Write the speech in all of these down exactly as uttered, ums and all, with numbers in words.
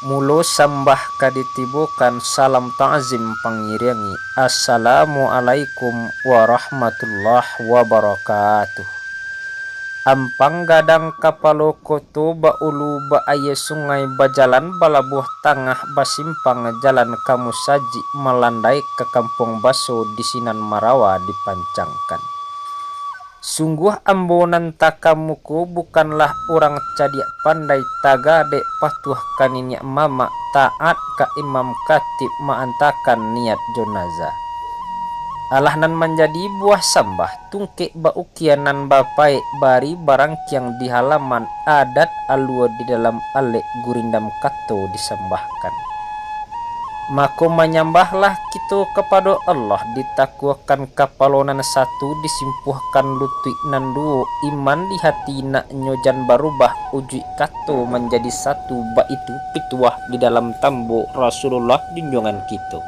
Mulo sambah ka ditibokan, salam ta'zim pangiringi, Assalamualaikum warahmatullahi wabarakatuh. Ampang gadang kapalo koto, baulu baaia sungai, bajalan balabuah tangah, basimpang jalan ka musajik, malandai ka kampuang baso, di sinan marawa dipancangkan. Sungguah ambo nan takamuko, bukanlah urang cadiak pandai, taga dek patuah ka niniak mamak, taat ka imam katib, maantakan niat jo nazar. Alah nan manjadi buah sambah, tungkek baukia nan bapaek, bari barangkiang di halaman, adat alua di dalam alek, gurindam kato disambahkan. Mako, manyambahlah kito kapado Allah, ditakua kan kapalo nan satu, disimpuahkan lutuik nan duo, iman di hati nak nyo jan barubah, ujuik kato manjadi satu, baitu pituah di dalam tambo Rasulullah junjuangan kito.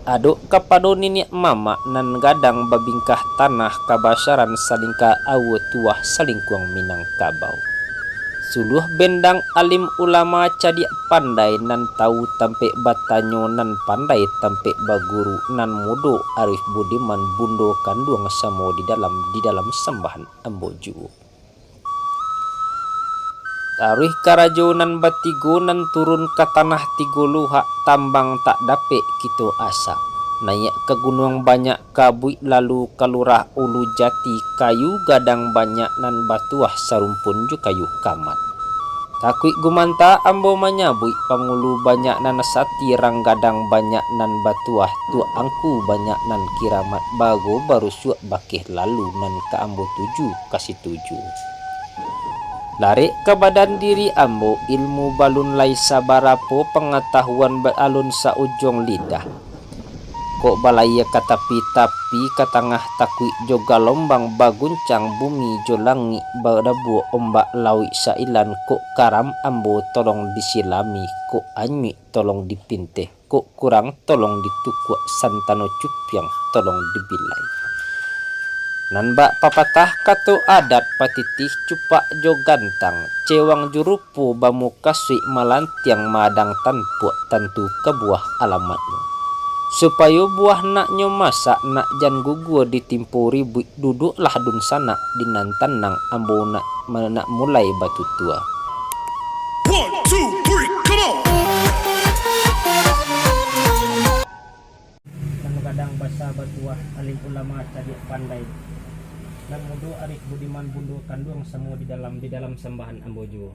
Adok kapado niniak mamak nan gadang babingkah tanah, kabasaran salingka aua tuah, salingkuang Minangkabau. Suluah bendang alim ulama cadiak pandai, nan tawu tampek batanyo, nan pandai tampek baguru, nan mudo arif budiman, bundo kanduang samo di dalam, di dalam sambahan ambo juo. Taruih karajo nan batigo, nan turun ka tanah tigo luhak, tambang tak dapek kito asak. Naiak ka gunuang banyak kabuik, lalu ka lurah ulu jati, kayu gadang banyak nan batuah, sarumpun jo kayu kamat. Takuik gumanta ambo manyabuik, pangulu banyak nan sati, rang gadang banyak nan batuah, tuak angku banyak nan kiramat, bago barusuak bakeh lalu, nan ka ambo tuju ka situju. Larek ka badan diri ambo, ilmu balun lai sabarapo, pangatahuan ba-, alun saujuang lidah. Kok balayia ka tapi-tapi, ka tangah takuik jo galombang, baguncang bumi jo langik, badabua ombak lauik sailan, kok karam ambo tolong disilami, kok anyuik tolong dipinteh, kok kurang tolong ditukuak, santano cupiang tolong dibilai. Nan bak papatah kato adat, patitih cupak jo gantang, cewang jo rupo bamukasuik, malantiang maadang tampuak, tantu ka buah alamatnyo. Supayo buah naknyo masak, nak jan gugua ditimpo ribuik, duduaklah dunsanak di nan tanang, ambo nak, nak mulai batutua. One, two, three, come on. Nan gadang basa batuah, alim ulama cadiak pandai, nan mudo arif budiman, bundo kanduang samo di dalam, di dalam sambahan ambo juo.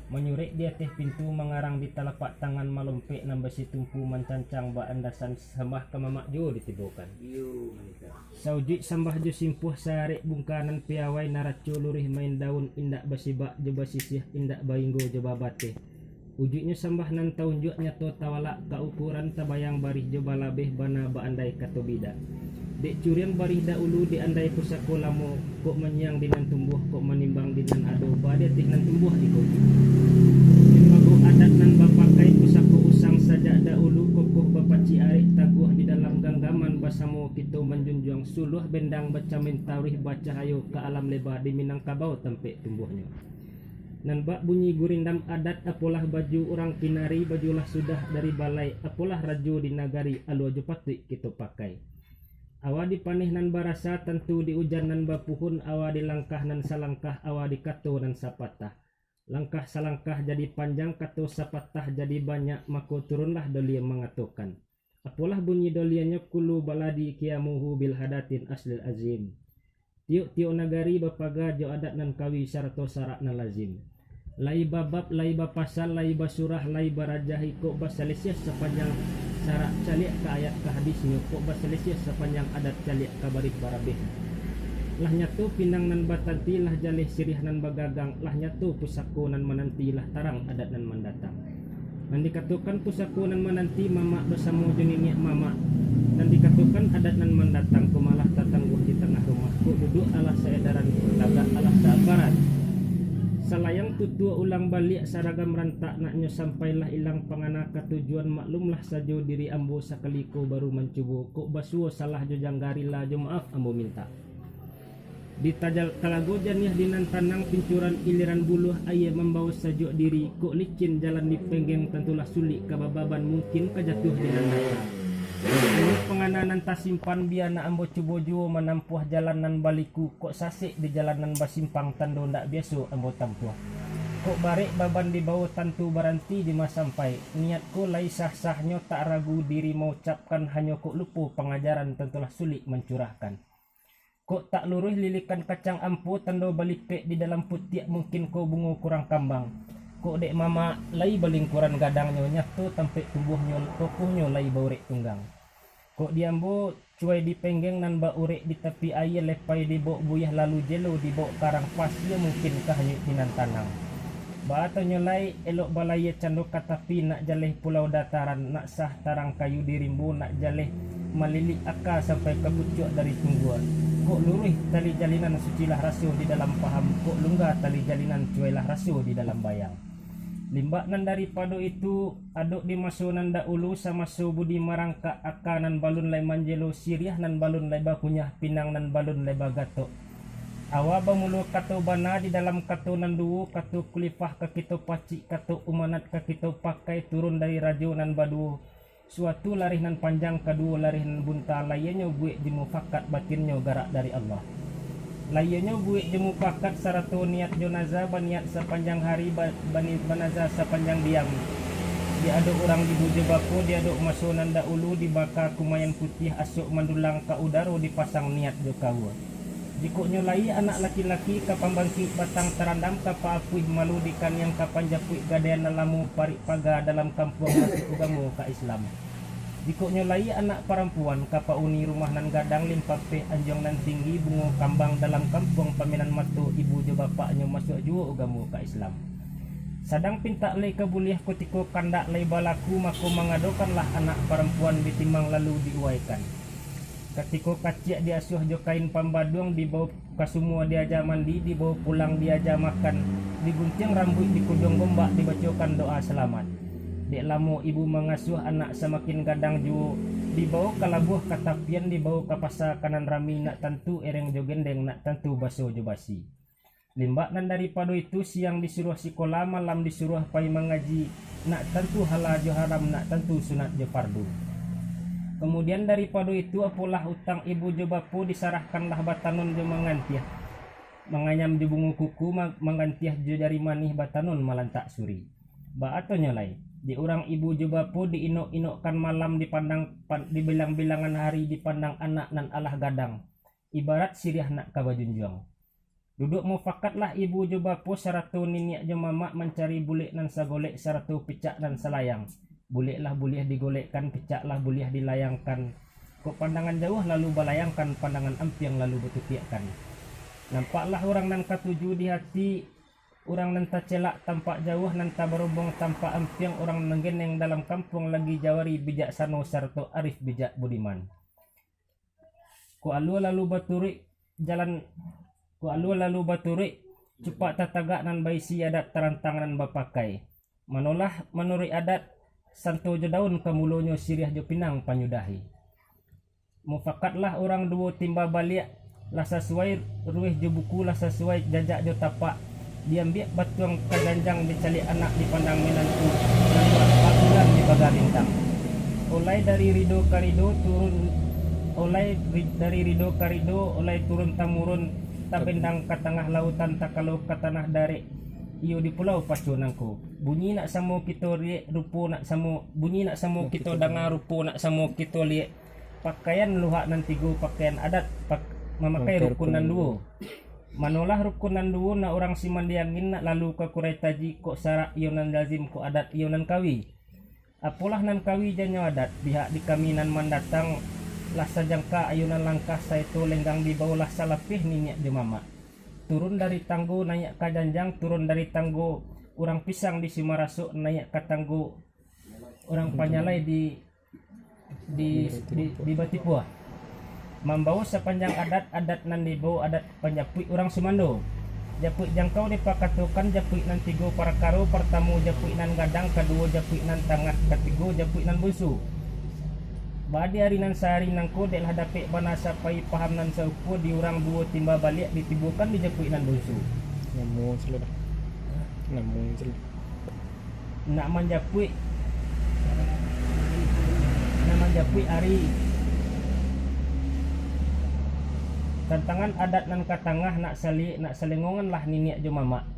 Manyurek di ateh pintu, mangarang di talapak tangan, malompek nan basitumpu, mancancang baandasan, sambah ka mamak juo ditibokan. Iyo, manikah. Saujuik sambah jo simpuah, saarek bungka nan piawai, naraco luruih main daun, indak basibak jo basisiah, indak bainggo jo babateh. Ujuiknyo sambah nan taunjuak, nyato tawalak ka ukuran, tabayang barih jo balabeh, bana baandai kato bidak. Dek curiang barih daulu, dek andai pusako lamo, kok manyiang di nan tumbuah, kok manimbang di nan ado, baa di ateh nan tumbuah iko. Limbago adat nan bapakai, pusako usang sajak daulu, kokoh bapacik arek, taguah di dalam ganggaman, basamo kito manjunjuang, suluah bendang bacamin, taruih bacahayo ka alam leba, di Minangkabau tampek tumbuahnyo. Nan bak bunyi gurindam adat, apolah baju urang kinari, bajulah sudah dari balai, apolah rajo di nagari, alua jo patuik kito pakai. Awa di paneh nan barasa, tantu di ujan nan bapuhun, awa di langkah nan salangkah, awa di kato nan sapatah. Langkah salangkah jadi panjang, kato sapatah jadi banyak, mako turunlah dolia mangatokan. Apolah bunyi dolianyo, kulu baladi qiyamuhu bil hadatin aslil azim. Tiok-tiok nagari bapaga jo adat nan kawi sarato sarak nan lazim. Lai babab, lai bapasal, lai basurah, lai barajahi, kok basalisiah sapanjang sarak, caliak ka ayat ka hadisnyo, kok basalisiah sapanjang adat, caliak ka barih barabeh. Lah nyato pinang nan batanti, lah jaleh siriah nan bagagang, lah nyato pusako nan mananti, lah tarang adat nan mandatang. Nan dikatokan pusako nan mananti, mamak basamo jo niniak mamak. Nan dikatokan adat nan mandatang, ko malah tatangguah di tangah rumah, kok duduak alah saedaran, tagak alah saamparan. Salayang tutua ulang baliak, saragam rantak naknyo sampailah ilang, pangana ka tujuan maklumlah sajo, diri ambo sakali ko baru mancubo, kok basuo salah jo jangga, rila jo maaf ambo mintak. Di tajal-, talago janiah di nan tanang, pincuran iliran buluah, aia mambawo sajuak diri, kok licin jalan di penggeng, tantulah sulik ka bababan, mungkin ka jatuah di nan data. Iko pangana nan tasimpan, bia nak ambo cubo juo manampuah jalan nan baliku, kok sasek di jalan nan basimpang, tando ndak biaso ambo tampuah. Kok barek baban dibawo, tantu baranti di ma sampai. Niat ko lai sah-sahnyo, tak ragu diri maucapkan, hanyo kok lupo pangajaran, tantulah sulik mancurahkan. Kok tak luruih lilikan kacang ampo, tando balipek di dalam putiak, mungkin ko bungo kurang kambang. Kok dek mamak lai balingkuran gadangnyo, nyato tampek tumbuahnyo, kokohnyo lai baurek tunggang. Kok di ambo cuai di penggeng nan baurek di tapi aia, lepai dibawok buyah lalu jelo dibawok karang, pasia mungkin ka hanyuik di nan tanang. Baa tanyo lai, elok balayia cando ka tapi, nak jaleh pulau dataran, nak sah tarang kayu di rimbo, nak jaleh malilik aka sampai ka pucuak dari tunggua. Kok luruih tali jalinan, sucilah raso di dalam paham, kok lungga tali jalinan, cuailah raso di dalam bayang. Limbak nan daripado itu, adok di maso nan daulu, samaso budi marangkak, aka nan balun lai manjelo, siriah nan balun lai bakunyah, pinang nan balun lai bagatok. Awa bamulo kato bana, di dalam kato nan duo, kato kulifah ka kito pacik, kato umanat ka kito pakai, turun dari rajo nan baduo, suatu larih nan panjang, kaduo larih nan bunta, lahianyo buek jo mufakat, batinnyo garak dari Allah. Lahianyo buek jo mufakat, sarato niat jo naza, baniat sapanjang hari, ba-, bani-, banaza sapanjang diam. Di adok urang ibu jo bapo, di adok maso nan daulu, di baka kumayan putiah, asok mandulang ka udaro, dipasang niat jo kaua. Jikoknyo lai anak laki-laki, ka pambangkik batang tarandam, ka paapuih malu di kaniang, ka panjapuik gadaian nan lamo, parik paga dalam kampuang, masuak ugamo ka Islam. Jikoknyo lai anak parampuan, ka pauni rumah nan gadang, limpapeh anjuang nan tinggi, bungo kambang dalam kampuang, paminan mato ibu jo bapaknyo, masuak juo ugamo ka Islam. Sadang pintak lai ka buliah, kutiko kandak lai balaku, mako mangadokanlah anak parampuan, ditimbang lalu diuwaikan. Katiko kaciak diasuah jo kain pambaduang, dibawo ka sumua diaja mandi, dibawo pulang diaja makan, diguntiang rambuik di kuduang gombak, dibacokan doa salamaik. Dek lamo ibu mangasuah, anak samakin gadang juo, dibawo ka labuah ka tapian, dibawo ka pasa ka nan rami, nak tantu ereng jo gendeng, nak tantu baso jo basi. Limbak nan daripado itu, siang disuruah sikola, malam disuruah pai mangaji, nak tantu halal jo haram, nak tantu sunat jo fardu. Kamudian daripado itu, apolah utang ibu jo bapo, disarahkanlah batanon jo mangantiah, manganyam jo bungo kuku, ma-, mangantiah jo jari manih, batanon malantak suri. Baa tanyo lai, di urang ibu jo bapo, diinok-inokkan malam, dipandang pan-, dibilang-bilangan hari, dipandang anak nan alah gadang, ibarat siriah nak ka bajunjuang. Duduak mufakatlah ibu jo bapo sarato niniak jo mamak, mancari bulek nan sagolek sarato picak nan salayang. Buleklah buliah digolekkan, picaklah buliah dilayangkan. Kok pandangan jauah lalu balayangkan, pandangan ampiang lalu batutiakkan. Nampaklah urang nan katuju di hati, urang nan tacelak tampak jauah, nan tabarombong tampak ampiang, urang nan geneng dalam kampuang, lagi jawari bijaksano sarato arif bijak budiman. Kok alua lalu baturuik jalan, kok alua lalu baturuik, cupak tatagak nan baisi adat, tarantang nan bapakai. Manolah manuruik adat, santo jo daun ka mulonyo, siriah jo pinang panyudahi. Mufakatlah urang duo timba baliak, lah sasuai ruih jo buku, lah sasuai jajak jo tapak, diambiak batuang ka janjang, dicaliak anak dipandang minantu, nan ba-, babulan di paga bintang. Olai dari rido ka rido turun, olai ri-, dari rido ka rido, olai turun tamurun, tabendang ka tangah lautan, takalo ka tanah darek, iyo di pulau Paco nangko. Bunyi nak samo kito liek, rupo nak samo, bunyi nak samo kito danga, rupo nak samo kito liek. Pakaian luhak nan tigo, pakaian adat, pak-, mamakai rukun nan duo. Manolah rukun nan duo, nak urang Simandiangin, nak lalu ka Kurai Taji, kok sarak iyo nan lazim, kok adat iyo nan kawi. Apolah nan kawi janyo adat, pihak di kami nan mandatang, lah sajangka ayunan langkah, saito lenggang dibawolah salapeh niniak jo mamak. Turun dari tanggo naiak ka janjang, turun dari tanggo urang pisang di Simarasok, naiak ka tanggo urang panyalai di, di, di, di Batipuah. Mambawo sapanjang adat, adat nan dibawo adat panjapuik urang sumando. Japuik jangkau dipakatokan, japuik nan tigo parakaro, partamo japuik nan gadang, kaduo japuik nan tangah, katigo japuik nan bunsu. Ba di ari nan sahari nangko, dek lah dapek bana sapai paham nan sarupo di urang duo, timba baliak ditibokan di japuik nan bonso. Namo salah dah. Namo salah. Nak manjapuik, nak manjapuik ari. Tantangan adat nan ka tangah, nak sali-, nak salengonganlah niniak jo mamak.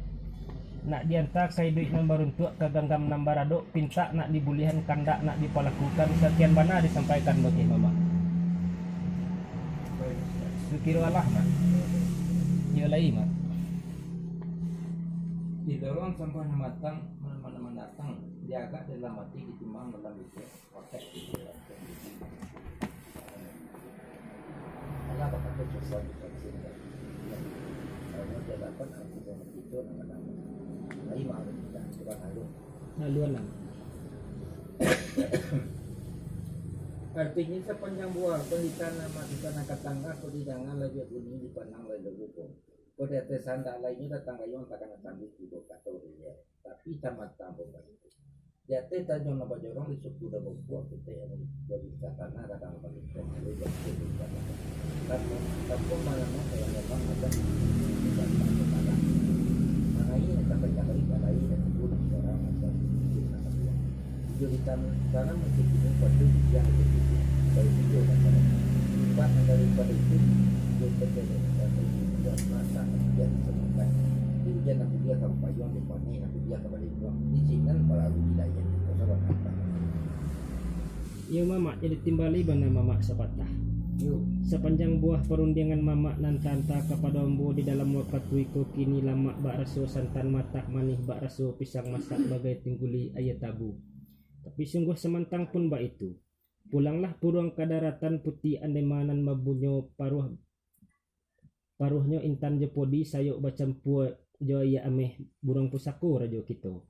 Nak dianta ka iduik nan baruntuak, ka ganggam nan baradok, pintak nak dibulihan, kandak nak dipalakukan, sakian bana disampaikan bakeh mamak. Sukiro alah, Mak. Iyo lai, Mak. Di lorong sampah nan matang, mana-mana manatang, diagak dalam ati, ditimbang dalam bibia. Alah bakato susah di vaksin, kan? Kalau dia dapat, aku mau begitu, nama-nama. Lain mah, kita coba lalu. Laluan lah. Artinyo, sapanjang buah, ko di tanah, mak, di tanah katangah, ko di dangan, lai buah kuning, dipandang, lai buah bukong. Ko di ateh sandak, lainyo datang, layuang, takana sambil tibo, kato dia. Tapi tamatang pun baitu. Di ateh tanjuang nan bajorong, di suku nan bapuak, kito yang babisa tanah, kadang babisa malu, di ateh babisa tanah. Kampung, kampung manano, kalau memang ada di tanah. Mangai nan sampai kamari, balai nan tibo di sekarang, macam di tanah tua. Tujuah di tan-, tanah masih kini, patuh di tiang di tiang. Kalau tigo dan tanah. Lipat nan daripado itu, tujuah persen dari tanah itu, buat masa, tiang disebutkan. Di ujan nan kuliah, kalau payuang, di panih, Biak ka baliak pulang. Di sinan paralu dilayani, kosongan. Iyo, Mamak, jadi timbali bana Mamak sapatah. Yo. Sapanjang buah parundiangan Mamak nan taanta kapado ambo di dalam wakatu iko kini lamak bak raso santan, matak manih bak raso pisang masak, bagai tingguli aia tabu. Tapi sungguah samantang pun baitu, pulanglah puruang ka daratan, putiak andema nan mabunyo paruah Paruahnyo intan jo podi, sayok bacampua jo aia ameh, buruang pusako rajo kito.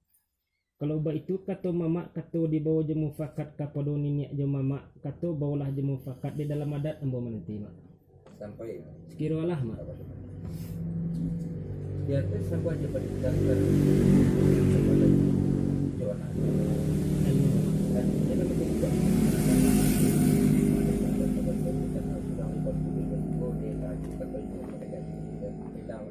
Kalau baitu kato Mamak, kato dibawo jo mufakat kapado niniak jo mamak, kato bawolah jo mufakat di dalam adat, ambo mananti, Mak. Sampai. Sakiro alah, Mak. Di ateh sabuah jo padikang, jo anak. Amin, Mak. Amin. Dia nak menjadi budak. Sudah lepas dulu, dia tak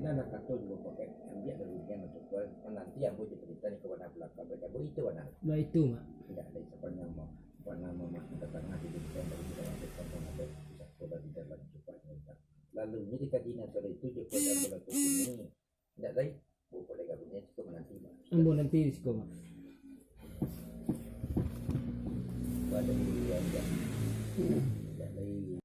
Inda nak kato juo pakai, ambiak dari inyo nan cukuik, mananti ambo jo parintah di kawanan balakang, bajabo itu bana. Baitu, Mak. Indak lai sapanjang ma-, bana Mamak nan datang di dunia dari dalam depan pun ado pusako dari dalam cukuik minta. Lalu nyo dikaji nan sore itu jo kuadan balaku kini, indak lai. Ambo nanti di siko, Mak.